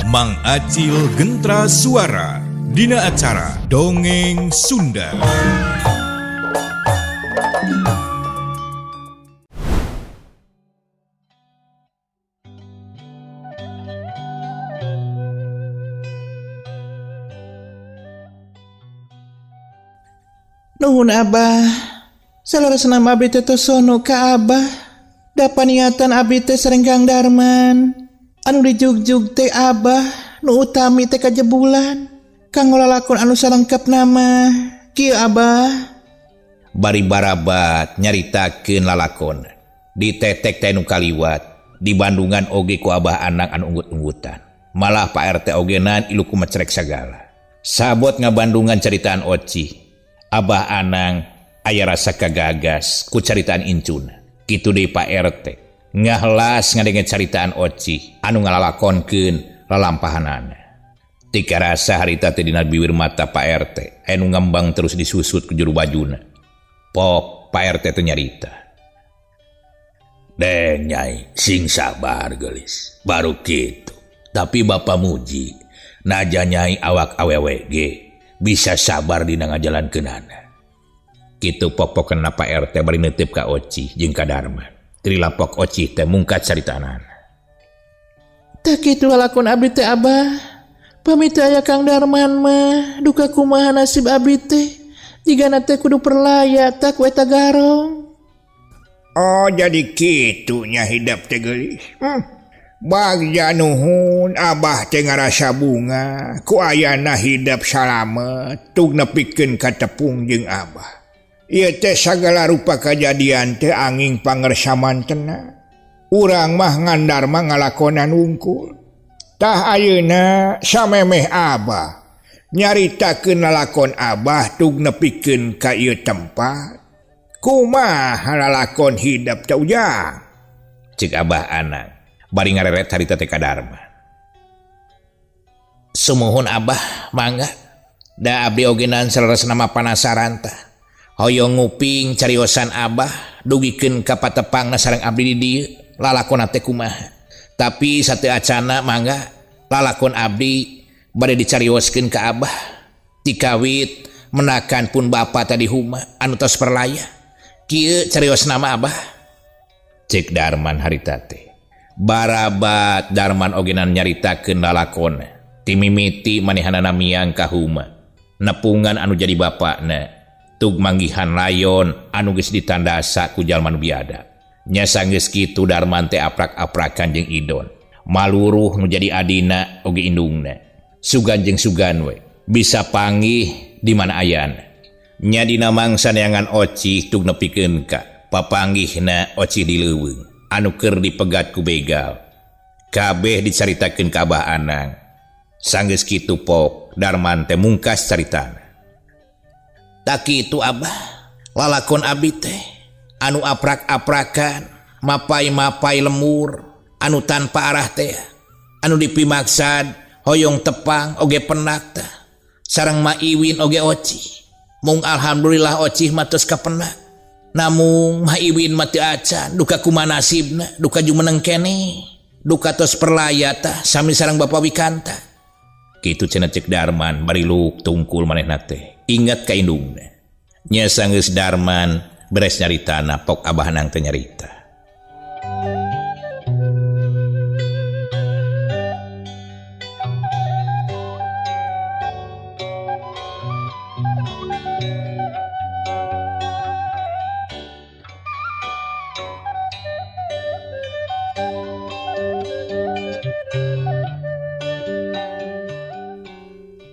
Mang Acil Gentra Suara Dina acara Dongeng Sunda. Nuhun Abah. Saleresna mah abdi teh tos sono ka Abah. Da paniatan abdi teh sareng Kang Darman. Anu dijugjug teh Abah, nu utami teh kajebulan. Kanggo lalakon anu salengkepna mah kieu Abah. Bari barabat nyaritakeun lalakon. Ditetek teh nu kaliwat. Di Bandungan oge ku Abah Anang anu unggut-unggutan. Malah Pak RT ogenan ilu kumecrek sagala. Sabot ngabandungan caritaan Oci. Abah Anang aya rasa kagagas ku caritaan incuna. Kitu deui Pak RT. Ngahlas ngadenge caritaan Oci anu ngalalakonkeun lalampahanana. Tika rasa harita teh dina biwir mata Pak RT aya nu ngambang terus disusut ku juru bajuna. Pok Pak RT teh nyarita. Deng nyai sing sabar geulis. Baru kitu. Tapi Bapak muji naja nyai awak awewe ge bisa sabar dina ngajalankeunana. Kitu pok-pokeun Pak RT bari neuteup ka Oci jeung ka Darman. Trilapok Oci teh mungkat caritaanana. Tah kitu lalakon abdi teh Abah. Pami teu aya Kang Darman mah duka kumaha nasib abdi teh. Jigana teh kudu perlaya tah ku eta garong. Oh jadi kitunya hidap teh geulis. Bagja nuhun Abah teh ngarasa bunga ku ayana hidap salamet tug nepikeun ka tepung jeung Abah. Ieu teh sagala rupa kajadian teh angin pangersamantena. Urang mah ngandarma ngalakonan wungkul. Tah ayeuna samemeh Abah nyaritakeun lalakon Abah tug nepikeun ka ieu tempat. Kumaha lalakon hidap teh ujang? Cek Abah Anang bari ngareret harita teh ka Darman. Sumuhun Abah mangga. Da abdi ogenan saleresna mah panasaran tah. Hoyong nguping cariosan Abah dugikeun ka patepangna sareng abdi di dieu lalakonna teh kumaha. Tapi sateu acana mangga lalakon abdi bade dicarioskeun ka Abah. Tikawit menakan pun bapa tadi huma anu tos perlaya. Kieu carios nama Abah. Cek Darman harita teh. Barabat Darman ogenan nyaritakeun lalakonna. Timimiti manehanana miang ka huma. Nepungan anu jadi bapakna. Tug manggihan layon anu geus ditandasa ku jalma nu biadab. Nya sanggeus kitu Darman teh aprak-aprakan jeung Idon. Maluruh nu jadi adina oge indungna. Sugan jeung sugan we bisa panggih di mana ayana. Nya dina mangsa neangan Oci tug nepikeun ka papanggihna Oci di leuweung anu keur dipegat ku begal. Kabeh dicaritakeun ka Abah Anang. Sanggeus kitu pok Darman teh mungkas caritana. Tak kitu Abah, lalakon abdi teh anu aprak-aprakan, mapai-mapai lemur, anu tanpa arah teh, anu dipimaksad hoyong tepang oge penak teh, sareng Ma Iwin oge Oci. Mung alhamdulillah Oci mah tos kapenak. Namung Ma Iwin mah teu acan, duka kumaha nasibna, duka jumeneng keneh, duka tos perlaya tah sami sareng Bapak Wikanta. Kitu cenah cek Darman bari luk tungkul manehna teh. Ingat ka indungna. Nya sanggeus Darman beres nyaritana pok Abah Anang teh nyarita.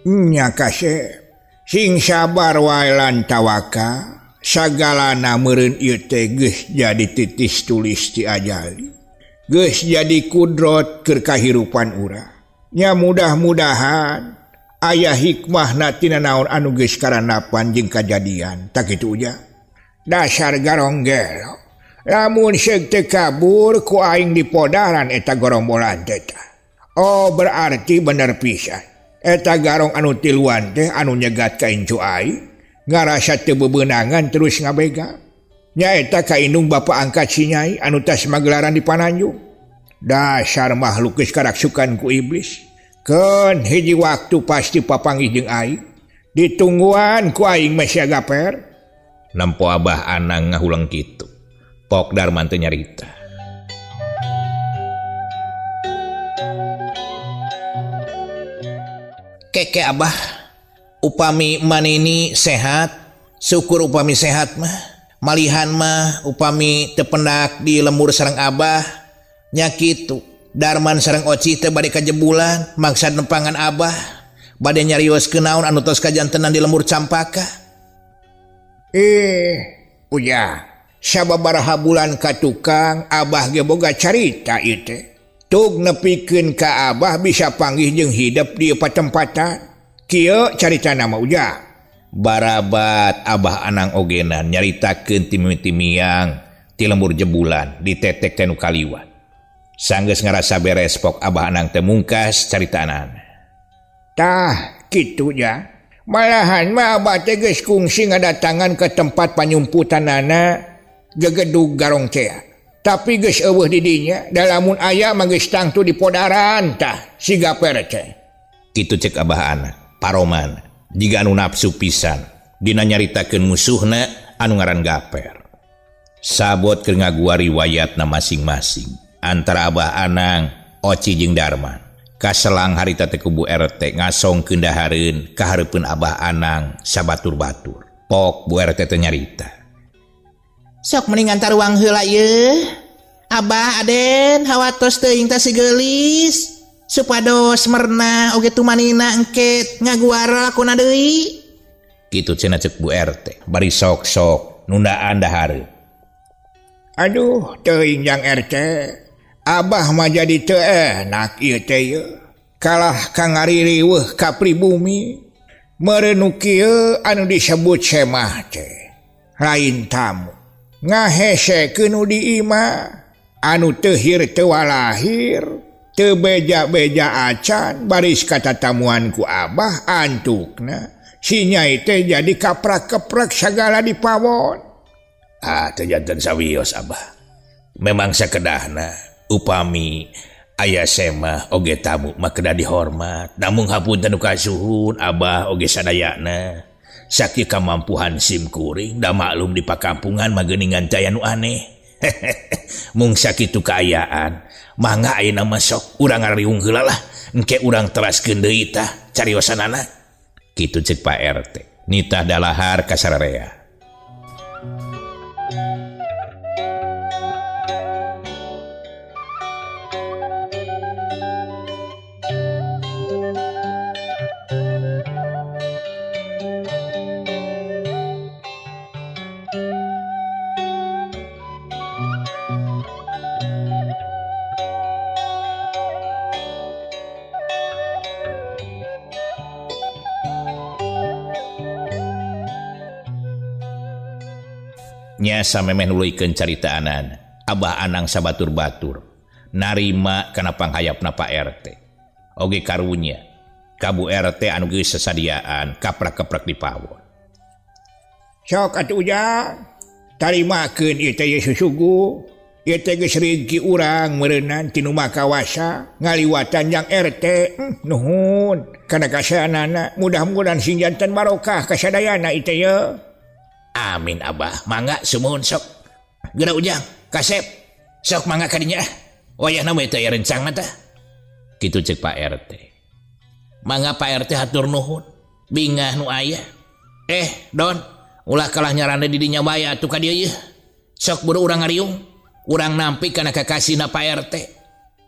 Nya kasep sing sabar wae lan tawakal sagalana meureun ieu teh geus jadi titis tulis ti ajali. Geus jadi kudrot keur kahirupan urang. Nya mudah-mudahan aya hikmahna tina naon anu geus karanapan jeung kajadian. Tak kitu ujang. Dasar garong gelo. Lamun seug teu kabur ku aing dipodaran eta gorombolan teh tah. Oh berarti bener pisan. Eta garong anu tiluan teh anu nyegat ka incu aing ngarasa teu bebeunangan terus ngabega. Nyaeta ka indung bapa angkat si nyai anu tas magelaran di Pananjung. Dasar makhluk geus karaksukan ku iblis. Keun hiji waktu pasti papanggih jeung aing. Ditungguan ku aing mah sia Gaper. Nempo Abah Anang ngahulang kitu. Pok Darman teh nyarita. Keke Abah, upami manini sehat, syukur upami sehat mah. Malihan mah upami tependak di lembur sareng Abah nya kitu. Darman sareng Oci teh bade kajebulan maksad nempangan Abah bade nyarios kenaon anu tos kajantenan di lembur Campaka. Ujang, sababaraha bulan ka tukang Abah ge boga carita ieu teh. Tug nepikeun ka Abah bisa panggih jeung hidep di patempatan. Kieu caritana mah Ujang. Barabat Abah Anang ogenan nyaritakeun timimi-timiang ti lembur jebulan ditetek teh nu kaliwat. Sanggeus ngarasa beres pok Abah Anang teh mungkas caritaanana. Tah kitu ja. Malahan mah Abah teh geus kungsi ngadatangan ke tempat panyumputanana gegedug garong tea. Tapi geus eueuh di dinya, da lamun aya mah geus tangtu di podaran tah si Gaper teh. Kitu cek Abah Anang, paroman jiga anu nafsu pisan dina nyaritakeun musuhna anu ngaran Gaper. Sabot keur ngagua riwayatna masing-masing antara Abah Anang, Oci jeung Darman. Kaselang harita teh ku Bu RT ngasongkeun dahareun ka hareupeun Abah Anang sabatur-batur. Pok Bu RT teh nyarita. Sok mendingan taruang heula ieu. Abah Aden hawatos teuing teh si geulis. Supados merna oge tumanina engke ngaguara lakona deui. Kitu cenah cek Bu RT bari sok-sok nundaan dahareun. Aduh teuing jang RT. Abah mah jadi teu enak ieu teh ieu. Kalah ka ngaririweuh ka pribumi. Meureun nu kieu anu disebut semah teh. Lain tamu. Ngahesekeun nu di imah. Anu teu hir teu walahir. Teu beja-beja acan baris katatamuan ku Abah antukna. Si nyai teh jadi kaprak-keprek sagala di pawon. Ah teu janten sawios Abah. Memang sakedahna upami aya semah oge tamu mah kedah dihormat. Namung hapunten nu kasuhun Abah oge sadayana. Sakieu kamampuhan sim kuring da maklum di pakampungan mah geuningan teh aya nu aneh. Mung sakitu kaayaan. Mangga ayeuna mah sok urang ngariung heula lah. Engke urang teraskeun deui tah cariosanana. Kitu ceuk Pak RT. Nitah dalahar ka sararea. Nyasa memeh nuluykeun caritaanan Abah Anang sabatur-batur narima kana panghayapna Pak RT. Oge karunya ka Bu RT anu geus sasadiaan kaprak-keprek di pawon. Sok atuh Ujang, tarimakeun ieu teh susugu. Ieu teh geus rezeki urang meureunnan ti nu makawasa ngaliwatan jang RT. Nuhun kana kasayanana, mudah-mudahan sing janten barokah kasadayana ieu teh ye. Amin Abah, mangga sumuhun sok. Geura Ujang, kasep. Sok mangga ka dinya. Wayahna we teh aya rencangna tah. Kitu ceuk Pak RT. Mangga Pak RT hatur nuhun. Bingah nu aya. Don, ulah kalah nyarande di dinya bae atuh ka dieu yeuh. Sok buru urang ngariung. Urang nampi kana kakasihna Pak RT.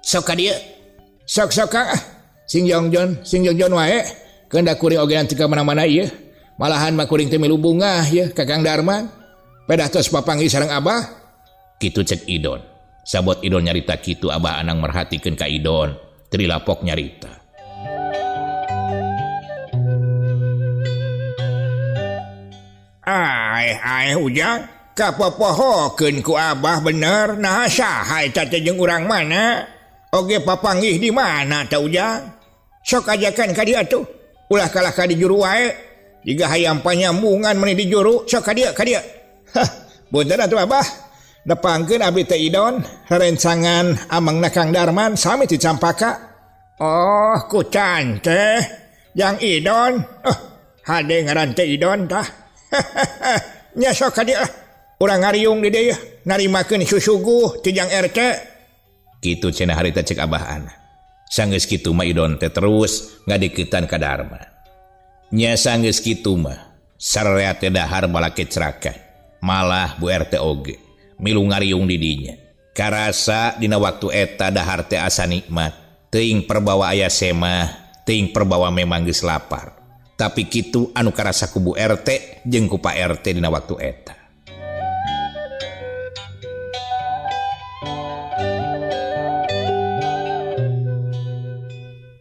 Sok ka dieu. Sok-sok ah. Sing jongjon, sing jongjon wae. Keun da kuring oge nanti ka mana-mana ieu. Malahan mah kuring teh milu bungah yeuh ka Kang Darman. Pedah tos papanggih sareng Abah. Kitu cek Idon. Sabot Idon nyarita kitu Abah Anang merhatikeun ka Idon. Trilapok nyarita. Aeh aeh Ujang, kapopohokeun ku Abah bener. Naha saha eta teh jeung urang mana? Oge papanggih di mana teh Ujang? Sok ajakan ka dieu atuh. Ulah kalah ka di juru wae. Jiga hayam panyambungan meni di juru, sok ka dieu ka dieu. Hah, punten atuh Abah. Depangkeun abdi teh Idon, rerencangan amangna Kang Darman sami ti Campaka. Oh kucan teh yang Idon. Oh, hade ngaran teh Idon tah. Nya sok ka dieu lah. Urang ngariung di dieu narimakeun susuguh ti Jang RT. Kitu cenah harita cek Abah Anang. Sanggeus kitu mah Idon teh terus ngadeuketan ka Darman. Nya sanggeus kitu mah sararea teh dahar balakecrakan. Malah Bu RT oge milu ngariung di dinya. Karasa dina waktu eta dahar teh asa nikmat. Teuing perbawa aya semah, teuing perbawa memang geus lapar. Tapi kitu anu karasa ku Bu RT jeung ku Pak RT dina waktu eta.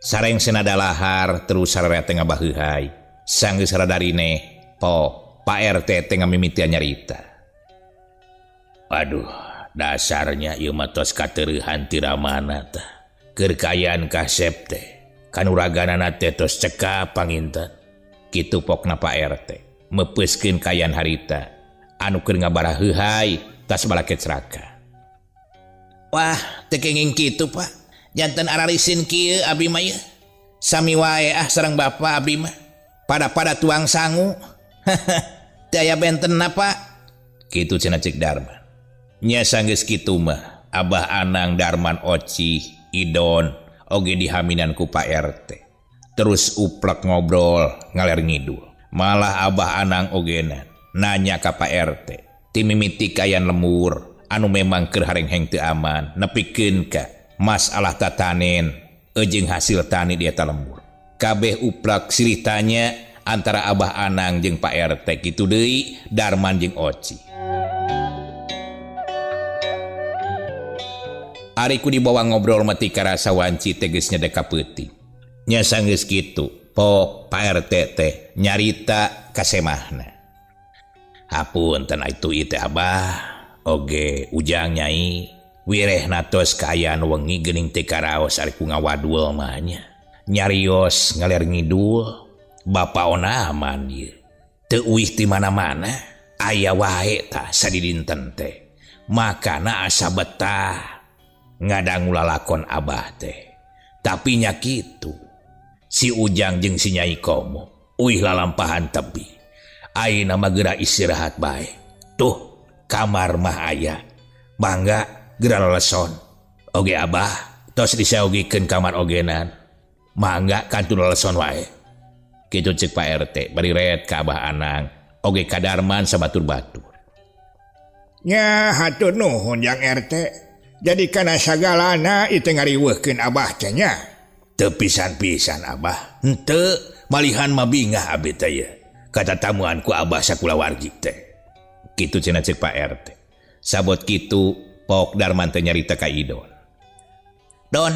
Sareng senada lahar terus sararea teh ngabaheuhai. Sanggeus radarine, po Pak RT teh ngamimitian nyarita. Aduh, dasarnya ieu mah tos katereuhan ti ramana tah. Keur kaayaan kasep teh kanuraganana teh tos cekap panginten. Kitu pokna Pak RT meupeuskeun kaayaan harita anu keur ngabaraheuhai tas balakecraka. Wah, teu kenging kitu Pak. Janten ararisin kieu abi mah ieu. Sami wae ah sareng bapa abi mah. Pada-pada tuang sangu. Teu aya bentenna Pak. Kitu cenah cek Darman. Nya sanggeus kitu mah Abah Anang Darman Oci Idon oge dihaminan ku Pak RT. Terus uplek ngobrol ngaler ngidul. Malah Abah Anang ogena nanya ka Pak RT. Ti mimiti kaayaan lembur anu memang keur harengheng teu aman nepikeun ka masalah tatanen jeung hasil tani di eta lembur. Kabeh uplek silih tanya antara Abah Anang jeung Pak RT kitu deui Darman jeung Oci. Ari ku dibawa ngobrol mah ti karasa wanci teh geus nyedek ka peuting. Nya sanggeus kitu, po Pak RT teh nyarita ka semahna. Hapunten atuh ieu teh Abah, oge Ujang Nyai, wirehna tos kaayaan wengi geuning teu karaos ari ku ngawadul mah nya. Nyarios ngaler ngidul, bapa ona aman ieu. Teu uih ti mana-mana, aya wae tah sadidinten teh. Makana asa betah ngadangu lalakon Abah teh. Tapi nya kitu, si Ujang jeung si Nyai Komo uih lalampahan tebi. Ayeuna mah geura istirahat bae. Tuh kamar mah aya. Mangga geura leleson. Oge Abah tos disaogikeun kamar ogenan. Mangga kantun leleson wae. Kitu ceuk Pak RT bari ret ka Abah Anang oge ka Darman sabatur-batur. Nya hatur nuhun Jang RT. Jadi kana sagalana ieu teh ngariweuhkeun Abah teh nya. Teu pisan-pisan Abah. Henteu malihan mah bingah abi teh ye. Katatamuan ku Abah sakulawargi teh. Kitu cenah ceuk Pak RT. Sabot kitu pok Darman teh nyarita ka Idon. Don,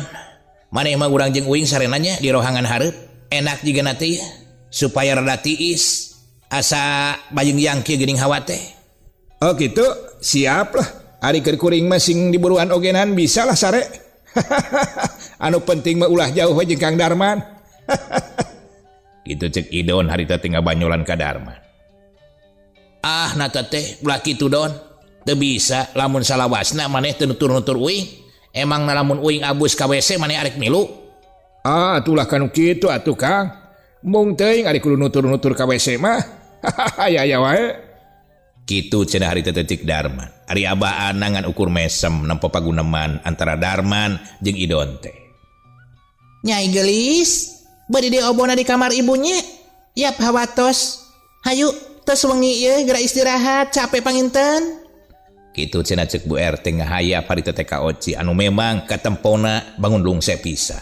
maneh mah urang jeung uing sarenanya di rohangan hareup. Enak jiga na teh ye. Supaya rada tiis. Asa bayung yang kieu geuning hawa teh. Oh kitu, siap lah. Ari keur kuring mah sing diburuan ogenan bisa lah sare. Anu penting mah ulah jauh we jeung Kang Darman. Kitu ceuk Idon harita teh ngabanyolan ka Darman. Ah nata teh ulah kitu Don. Teu bisa lamun salawasna maneh teu nutur-nutur uing. Emang lamun uing abus ka WC maneh arek milu? Ah atulah kanu kitu atuh Kang. Mung teuing ari kudu nutur-nutur ka WC mah. Aya aya wae. Kitu cenah harita teh cek Darman. Ari Abah Anang ngan ukur mesem nempo paguneman antara Darman jeung Idon teh. Nyai gelis, bari diobona di kamar ibunya. Yap hawatos. Hayu tos wengi ieu geura istirahat, capek panginten. Kitu cenah ceuk Bu RT ngahayap harita teh ka Oci anu memang katempona bangun lungse pisan.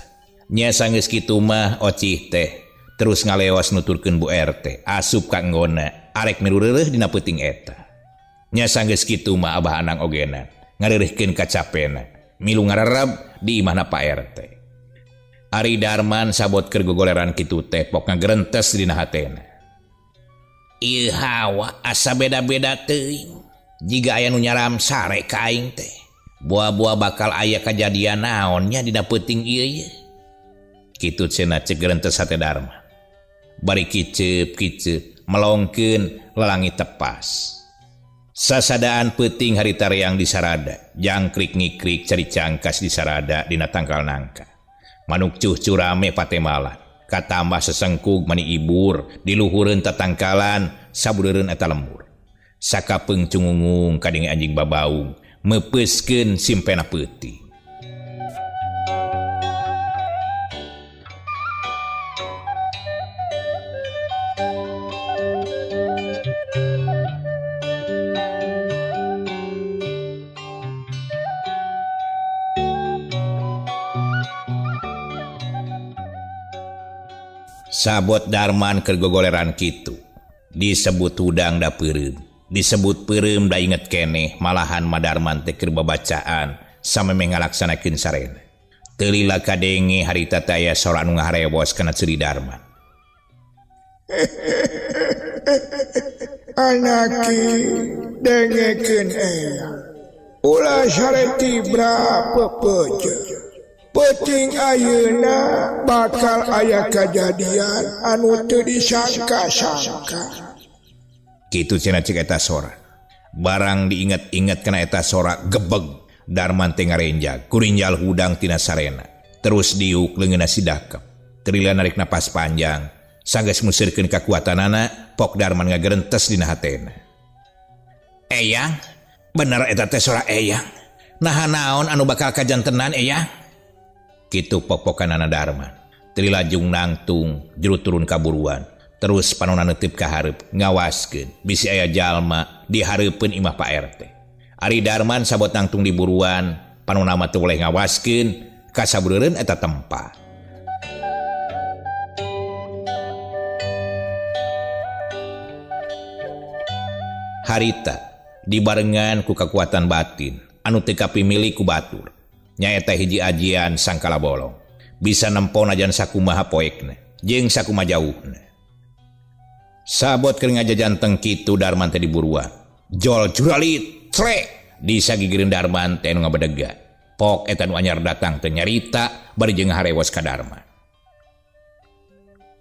Nya sanggeus kitu mah Oci teh terus ngaleos nuturkeun Bu RT asup ka enggona arek milu reureuh dina peuting eta. Nya sanggeus kitu mah Abah Anang ogena ngareureuhkeun kacapena milu ngararab di imahna Pak RT. Ari Darman sabot keur gogoleran kitu teh pok ngagerentes dina hatena. Ieu hawa asa beda-beda teuing. Jiga aya nu nyaram sare ka aing teh. Buah-buah bakal aya kajadian naonnya dina peuting ieu ye. Kitu cenah ceuk gerentes hate Darman. Bari kiceup-kiceup melongkeun lalangi tepas. Sasadaan peuting harita reang di sarada, jangkrik ngikrik cari cangkas di sarada dina tangkal nangka. Manuk cucu rame patemalan. Katambah sesengkug mani ibur di luhureun tatangkalan sabudereun eta lembur. Sakapeung cungungung kadenge anjing babaung meupeuskeun simpena peuting. Sabot Darman keur gogoleran kitu disebut hudang da peureum, disebut peureum da inget keneh, malahan ma Darman teh keur babacaan samemeh ngalaksanakeun sarena. Teu lila kadenge harita teh aya sora anu ngaharewos kana ceuri Darman. Anaki dengekeun eyang, ulah sare tibra pepeje. Peuting ayeuna bakal aya kajadian anu teu disangka-sangka. Kitu cenah cek eta sora. Barang diinget-inget kana eta sora gebeg Darman teh ngarenjag kurinjal hudang tina sarena. Terus diuk leungeunna si dakep. Teu narik napas panjang, sanggeus musirkeun kakuatanana, pok Darman ngagerentes dina hatena. Eyang, bener eta teh sora eyang. Naha naon anu bakal kajantenan eyang? Kitu pok-pokanana Darman. Teu lajung nangtung jero turun kaburuan. Terus panona neuteup ka hareup ngawaskeun bisi aya jalma di hareupeun imah Pak RT. Ari Darman sabot nangtung di buruan, panona mah teu boleh ngawaskeun ka sabureureun eta tempat. Harita dibarengan ku kakuatan batin anu teu kapimilih ku batur. Nyaeta hiji ajian sangkala bolong bisa nempo najan sakumaha poekna jeung sakumaha jauhna. Sabot keur ngajajanteng kitu Darman teh diburuan. Jol juralit trek disagigireun Darman teh nu ngabedega. Pok eta nu anyar datang teh nyarita bari jeung harewos ka Darman.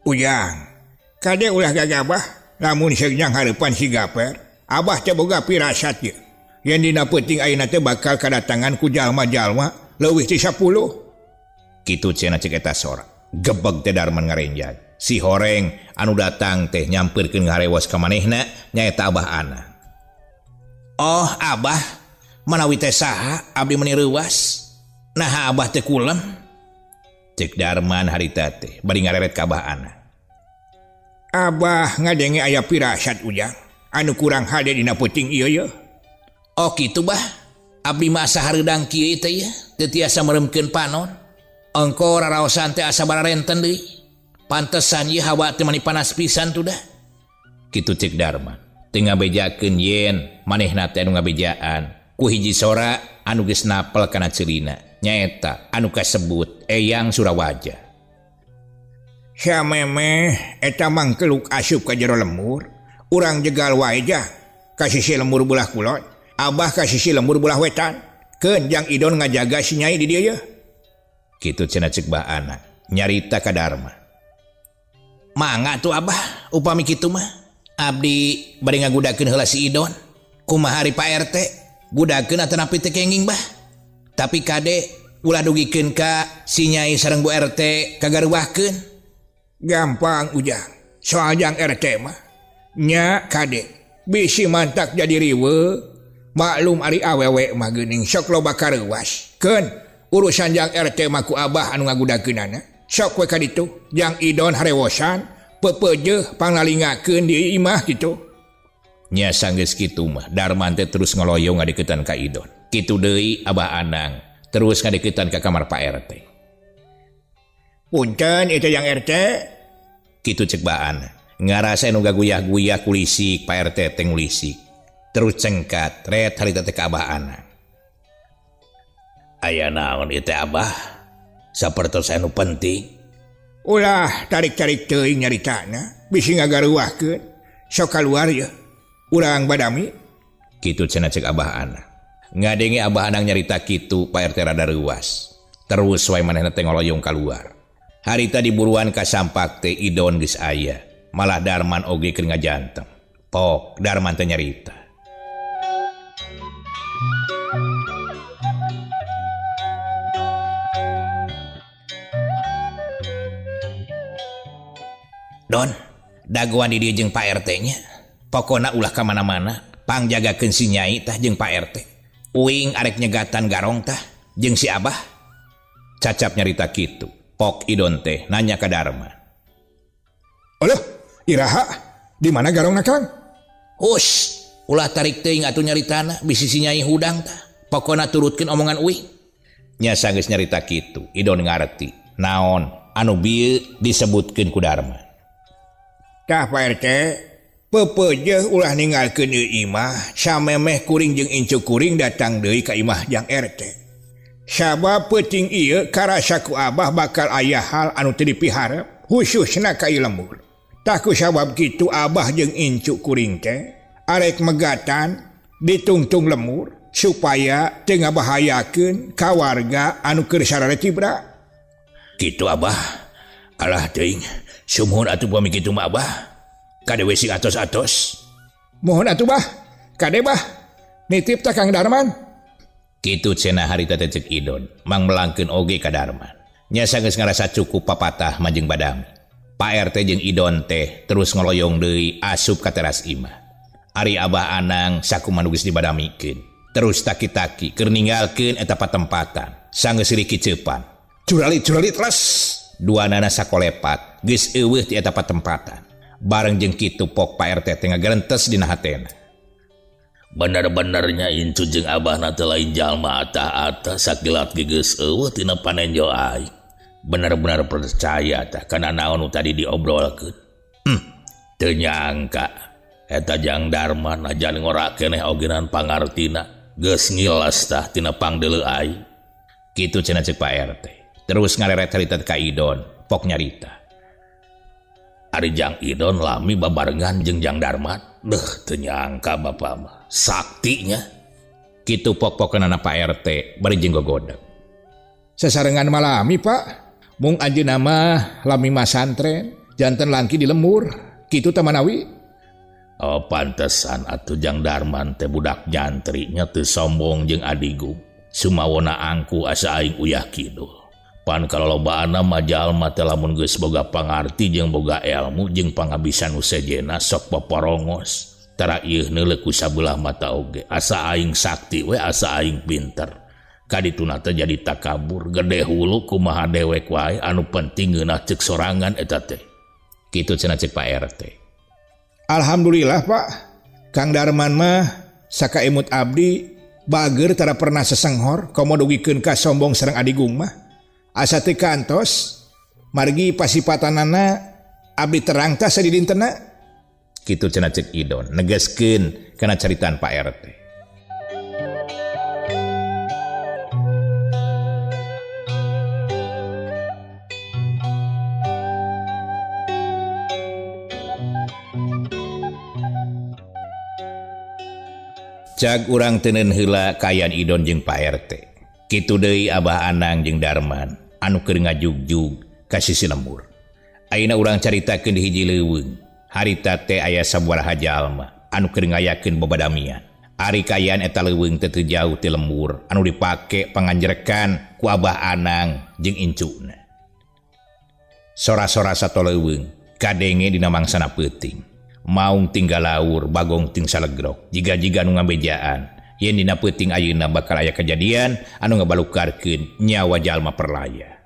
Ujang, kade ulah gagabah lamun seujang hareupan si Gaper, abah teh boga pirasat ye. Yen dina peuting ayeuna teh bakal kadatangan ku jalma-jalma leuwih ti 10. Kitu cenah cek eta sora. Gebeg teh Darman ngarenjag. Si horeng anu datang teh nyampeurkeun ngarewas ka manehna nyaeta Abah Ana. Oh Abah, manawi teh saha abdi meuni reuwas. Naha Abah teh kulem? Cek Darman harita teh bari ngareret ka Abah Ana. Abah ngadenge aya pirasat ujang anu kurang hade dina peuting ieu ye. Oh kitu bah. Abdi mah asa hareudang kieu teh ye, teu tiasa meremkeun panon. Engko raraosan teh asa bararenten deui. Pantesan ieu hawa teh mani panas pisan tuh dah. Kitu cek Darman. Teu ngabejakeun yen manehna teh anu ngabejaan ku hiji sora anu geus napel kana ceulina. Nyaeta anu kasebut Eyang Surawaja. Samemeh eta mangkeluk asup ka jero lembur, urang jegal wae jah ka sisi lembur belah kulon. Abah ka sisi lembur belah wetan. Keun jang Idon ngajaga si Nyai di dieu ye. Kitu cenah cek Bah Ana nyarita ka Darma. Mangga tuh Abah, upami kitu mah abdi bari ngagudakeun heula si Idon. Kumaha ari Pak RT? Gudakeun atanapi teu kenging bah. Tapi kade ulah dugikeun ka si Nyai sareng Bu RT kagaruwahkeun. Gampang ujang, soal jang RT mah. Nya kade bisi mantak jadi riweuh. Maklum ari awewe mah geuning sok loba kareuwas. Keun urusan jang RT mah ku Abah anu ngagudakeunana. Sok we ka ditu jang Idon harewosan pepeujeuh pangnalingakeun di imah kitu. Nya sanggeus kitu mah Darman teh terus ngoloyong ngadeukeutan ka Idon. Kitu deui Abah Anang terus ngadeukeutan ka kamar Pak RT. Punten itu jang RT. Kitu cek Bah Anang. Ngarasa nu gaguyah-guyah kulisik Pak RT teh ngulisik. Terus cengkat ret harita teh ka Abah Anang. Aya naon ieu teh Abah? Sapertos anu penting. Ulah tarik-tarik teuing nyaritana, bisi ngagaruwahkeun. Sok kaluar ye. Urang badami. Kitu cenah cek Abah Anang. Ngadenge Abah Anang nyarita kitu Pak RT rada reuwas. Terus wae manehna teh ngoloyong kaluar. Harita diburuan ka sampak teh Idon geus aya. Malah Darman oge keur ngajantem. Pok Darman teh nyarita. Don, dagoan di dieu jeung Pak RT nya. Pokona ulah ka mana-mana, pangjagakeun si Nyai tah jeung Pak RT. Uing arek nyegatan garong tah jeung si Abah. Cacap nyarita kitu. Pok Idon teh nanya ka Darman. Aduh, iraha, di mana garongna Kang? Hush, ulah tarik teuing atuh nyaritana, bisi si Nyai hudang tah. Pokona turutkeun omongan uing. Nya sanggeus nyarita kitu, Idon ngarti naon anu bieu disebutkeun ku Darman. Tah Pak RT, pepeujeuh ulah ninggalkeun ieu imah, samemeh kuring jeung incu kuring datang deui ka imah jang RT. Sabab peuting ieu karasa ku Abah bakal aya hal anu teu dipiharep, khususna ka ieu lembur. Tah ku sabab kitu Abah jeung incu kuring teh arek megatan ditungtung lemur supaya teu ngabahayakeun ka warga anu keur sarare cibra. Kitu Abah. Alah teuing, sumuhun atuh pami kitu mah Abah. Kade we sing atos-atos. Mohon atuh Bah, kade Bah. Nitip ta Kang Darman. Kitu cenah harita teh ceuk Idon, mang melangkeun oge ka Darman. Nya sanggeus ngarasa cukup papatah majeng badami. Pak RT jeung Idon teh terus ngoloyong deui asup ka teras imah. Ari Abah Anang sakumaha nu geus dibadamikeun. Terus taki-taki keur ninggalkeun eta patempatan. Sanggeus riki ceupan. Curali-curali telas. Duanana sakolepat geus eueuh ti eta patempatan. Bareng jeung kitu pok Pak RT teh ngagerentes dina hatena. Bener-benernya incu jeung abahna teh lain jalma atah-atah sakilat geus eueuh tina panenjo aing. Bener-bener percaya tah kana naon nu tadi diobrolkeun. Teu nyangka eta Jang Darman ajan ngora keneh ogenan pangartina geus ngilas tah tina pangdeuleu aing. Kitu cenah ceuk Pak RT. Terus ngareret harita ka Idon, pok nyarita. Ari Jang Idon lami babarengan jeung Jang Darman. Deuh teu nyangka bapa mah saktinya. Kitu pok-pokeunana Pak RT bari jeung gogodeg. Sasarengan malami Pak, mung anjeunna mah lami masantren, janten langki di lemur, kitu teh manawi. Oh pantesan atuh Jang Darman teh budak nyantrinya teu sombong jeung adigung. Sumawona angku asa aing uyah kidul. Pan kalolobaanna mah jalma teh lamun geus boga pangarti jeung boga elmu jeung pangabisan nu sejenna sok poporongos. Tara ieu neuleuh ku sabelah mata oge, asa aing sakti we, asa aing pinter. Kadituna teh jadi takabur, gede hulu kumaha dewek wae anu penting ngeunah ceuk sorangan eta teh. Kitu cenah ceuk Pak RT. Alhamdulillah Pak, Kang Darman mah sakaemut abdi bager tara pernah sesenghor komo dugikeun ka sombong sareng adigung mah. Asa teu kantos margi pasipatanana abdi terang tah sadidintena. Kitu cenah ceuk Idon negeskeun kana caritaan Pak RT. Cag urang teuneun heula kaayaan Idon jeung Pak RT. Kitu deui Abah Anang jeung Darman anu keur ngajugjug ka sisi lembur. Ayeuna urang caritakeun di hiji leuweung. Harita teh aya sabaraha jalma anu keur ngayakeun babadamian. Ari kaayaan eta leuweung teh teu jauh ti lembur anu dipake panganjerekan ku Abah Anang jeung incuna. Sora-sora sato leuweung kadenge dina mangsana peuting. Maung tinggal laur, bagong ting salegrok, jiga-jiga nu ngabejaan. Yen dina peuting ayeuna bakal aya kejadian anu ngabalukarkeun nyawa jalma perlaya.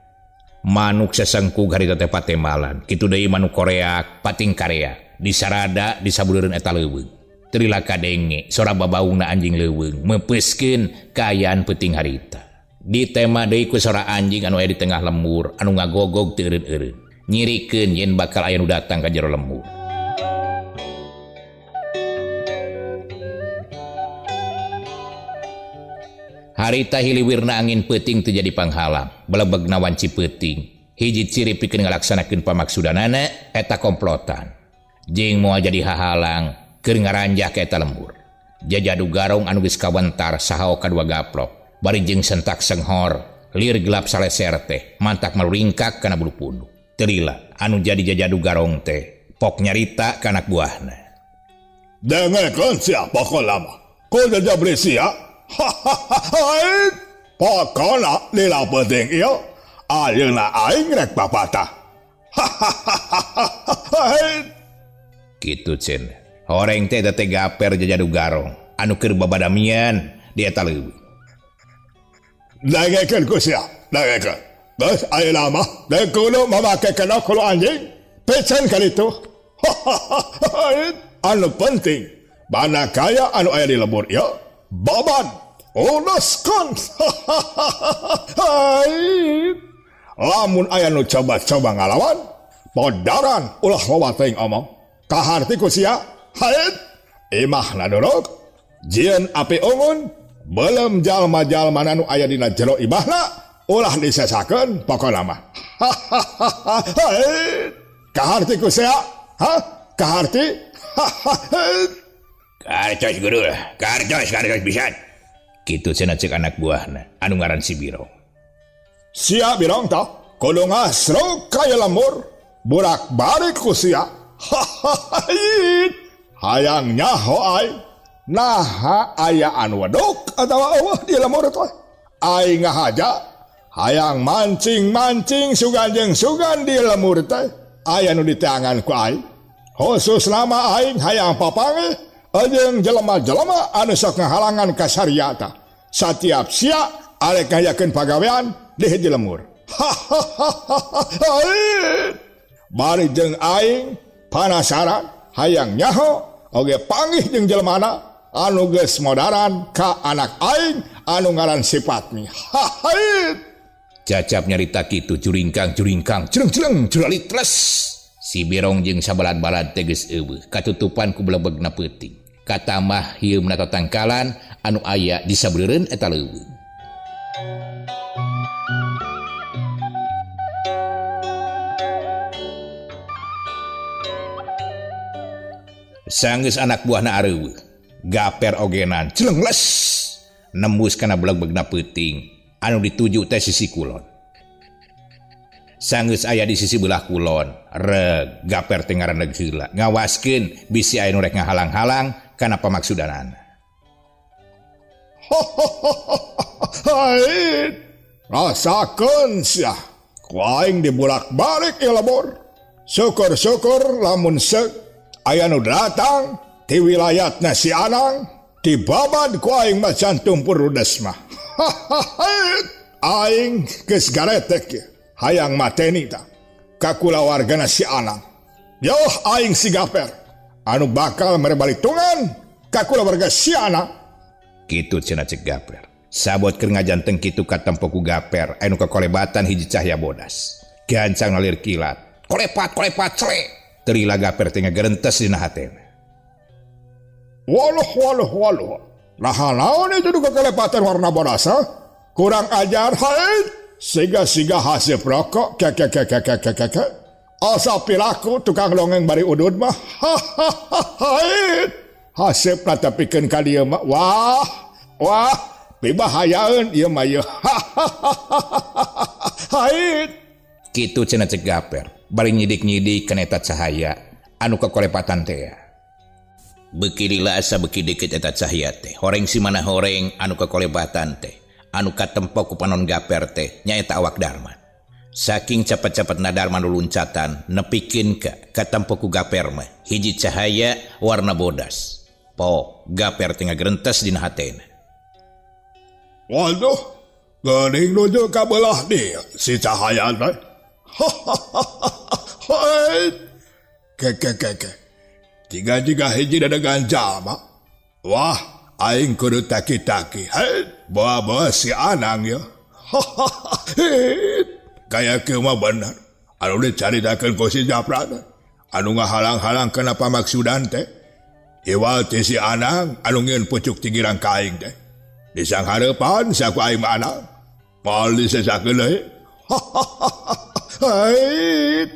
Manuk sesengkug harita teh patemalan, kitu deui manuk koreak pating karea, disarada disabuleureun eta leuweung. Terila kadenge sora babaungna anjing leuweung meupeuskeun kaayaan peuting harita. Ditema deui ku sora anjing anu aya di tengah lembur anu ngagogog teu eureun-eureun, nyirikeun yen bakal aya nu datang ka jero lembur. Harita hiliwirna angin peuting teu jadi panghalang, belebegna wanci peuting. Hiji ciri pikeun ngalaksanakeun pamaksudanana eta komplotan. Jeung moal jadi hahalang keur ngaranjah ka eta lembur. Jajadu garong anu geus kawentar saha kadua gaplok, bari jeung sentak senghor, lir gelap saleser teh mantak maluringkak kana bulu punduk. Terila anu jadi jajadu garong teh pok nyarita ka anak buahna. Dengekeun sia pokona mah. Ku jajabri sia. Hahaha, pokona lila penting ieu, ayeuna aing rek papatah. Kitu cenah. Horeng teh eta teh gaper jajadu garong anu keur babadamian di eta leuweung. Dengekeun ku sia, dengekeun. Geus ayeuna mah deuk kudu mamake kedok hulu anjing, piceun ka ditu. Anu penting banda kaya anu aya di lembur ieu babad uluskeun. Lamun aya nu coba-coba ngalawan, podaran ulah loba teuing omong. Kaharti ku sia, haet imahna dorok, jieun api ungun, belem jalma-jalma nu aya dina jero imahna, ulah disesakeun pokona mah. Kaharti ku sia, ha? Kaharti? Kartos guru, kartos kartos pisan. Kitu cenah ceuk anak buahna anu ngaran si Birong. Sia Birong tah, kudu ngasruk ka lembur, burak balik ku sia. Hayang nyaho aing. Naha aya anu wedok atawa eueuh di lembur teh. Aing ngahaja hayang mancing-mancing sugan jeung sugan di lembur teh. Aya nu diteangan ku aing. Khusus nama aing hayang papanggih jeung jelema-jelema anu sok ngahalangan ka syariata. Satiap sia arek ngayakeun pagawean di hiji lembur. Bari jeung aing panasaran hayang nyaho oge panggih jeung jelemana anu geus modaran ka anak aing anu ngaran Sipatmi. Cacap nyarita kitu juringkang-juringkang jeleng-jeleng juralitres. Si Birong jeung sabalad-balad teh geus eueuh katutupan ku belebegna peuting. Katamah hieumna tatangkalan anu aya di sabeureun eta leuweung. Sanggeus anak buahna areuweuh, gaper ogenan jelengles nembus kana belebegna peuting anu dituju teh sisi kulon. Sanggeus aya di sisi belah kulon, reg gaper teh ngaraneg heula ngawaskeun bisi aya nu rek ngahalang-halang kana pamaksudanana. Haid, rasakeun sia, ku aing dibulak-balik ieu lembur. Syukur-syukur lamun seuk aya nu datang ti wilayatna si Anang, dibabad ku aing macan tumpur rudes mah. Aing geus garetek ieu, hayang mateni tah ka kulawargana si Anang. Yoh aing si Gaper anu bakal mere balitungan ka kulawarga si Anang. Kitu cenah ceuk Gaper. Sabot keur ngajanteng kitu katempo ku Gaper anu kakolebatan hiji cahaya bodas. Gancang ngalir kilat. Kolepat kolepat cele. Terila Gaper teh ngagerentes dina hatena. Waluh waluh waluh. Nah naon itu duka kelepatan warna bodas ha? Kurang ajar haid. Siga-siga hasil rokok ke ke ke ke ke ke ke ke. Asa pilaku tukang dongeng bari udud mah. Haid. Hasep natepikeun ka dieu mah. Wah, wah, pibahayaeun ieu mah ieu. Haid. Kitu cenah ceuk Gaper. Bari nyidik-nyidik kana eta cahaya anu kakolepatan teh. Beuki lila asa beuki deukeut eta cahaya teh. Horeng si mana horeng anu kakolepatan teh. Anu katempo ku panon Gaper teh nyaeta awak Darman. Saking cepet-cepetna Darman luluncatan nepikeun ka katempo ku Gaper mah hiji cahaya warna bodas. Pok Gaper teh ngagerentes dina hatena. Waduh, geuning nuju ka beulah dieu si cahaya teh. Ke ke ke ke. Tiga-tiga hiji dadegan jalma. Wah, aing kudu taki-taki. Hei, bawa-bawa si Anang ya. Kaya kieu mah bener. Anu dicaritakeun ku si Japra teh. Anu ngahalang-halang kana pamaksudan teh. Iwal ti si Anang anu ngieun pucuk tinggiran ka aing teh. Disanghareupan saku aing mah Anang. Moal disesakeun deui. Hait.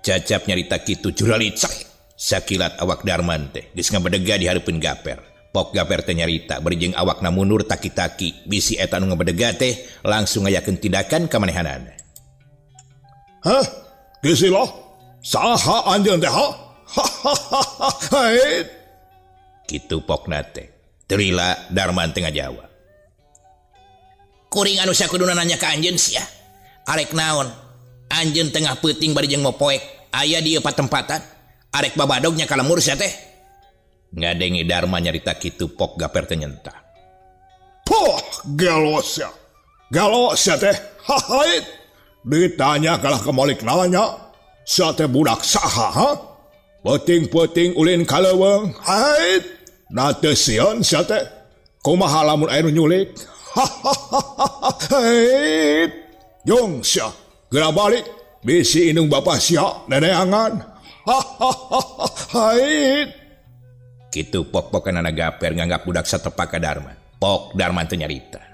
Cacap nyarita kitu juralicek. Sakilat awak Darman teh geus ngabedega di hareupeun Gaper. Pok Gaper teh nyarita bari jeung awakna mundur taki-taki bisi eta nu ngabedega teh langsung ngayakeun tindakan ka manehanana. Hah? Geus loh. Saha anjeun teh ha? Hait. Kitu pokna teh. Terila Darman teh ngajawab. Kuring anu sakuduna nanya ka anjeun sia. Arek naon? Anjeun tengah peuting bari jeung mopoek aya di ieu patempatan. Arek babadognya ka lembur sia teh. Ngadenge Darman nyarita kitu Pok Gaper teh nyentah. Poh, gelo sia. Gelo sia teh. Hahait. Ditanya kalah kemolik nanya. Sia teh budak saha, ha? Peuting-peuting ulin ka leuweung. Hait. Na teu sieun sia teh. Kumaha lamun aya nu nyulik? Hait. Jung sia. Geura balik. Bisi indung bapa sia neneangan. Hait. Kitu pok-pokanana Gaper nganggap budak satepak ka Darman. Pok Darman teu nyarita.